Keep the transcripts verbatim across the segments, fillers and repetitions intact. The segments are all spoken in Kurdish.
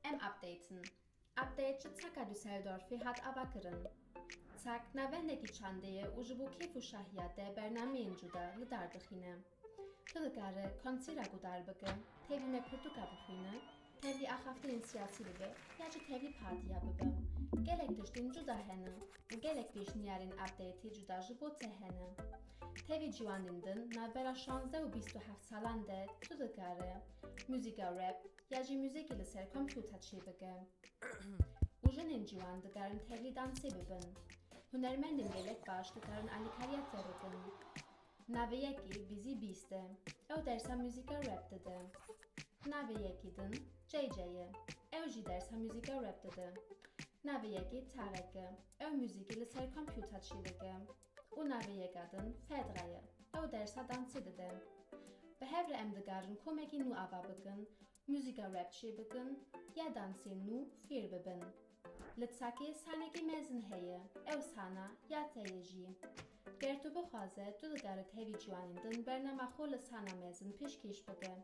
Em update in. Update ji Çaka Düsseldorfê hat avakirin. Çak navendekî çandê ye û ji bo kêf û şahiya te bernameyên cuda li dar dixîne. Tu dikare konsera guhdar bike, tevlî me pirtûka bixwîne, tevlî axafteyên siyasî bibe ya jî tevlî partiya bibe. Gelek tiştên cuda hene û gelek pêşniyarên updateê cuda ji bo te hene. Tevî ciwanên din navbera şazdeh û bîst û heft salan de tu dikare muzîka rap ya jî muzîkê li ser kompûter çêbike. Û jinên ciwan dikarin tevlî dansê bibin. Hunermendên gelek baş dikarin alîkariya te bikin. Navê yekê Busy Beast e. Ew dersa muzîka rap dide. Navê yekê din J J ye. Ew jî dersa muzîka rap dide. Navê yekê Tarek e. Ew muzîkê li ser kompûter çêdike. Û navê yeka din Fedra ye. Ew dersa dansê dide. Bi hev re em dikarin komekî nû ava bikin, muzîka rap çêbikin ya dansên nû fêr bibin. Li Çakê sanekî mezin heye, ew sana ya te ye jî. Ger tu bixwaze, tu dikare tevî ciwanên din bernama xwe li sana mezin pêşkêş bike.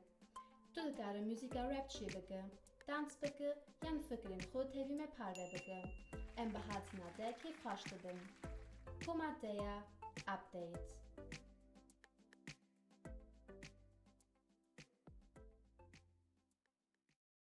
Tu dikare muzîka rap çêbike, dans bike yan fikrên xwe tevî me parve bike. Em bi hatina te kêfxweş dibin. Koma te ya Update.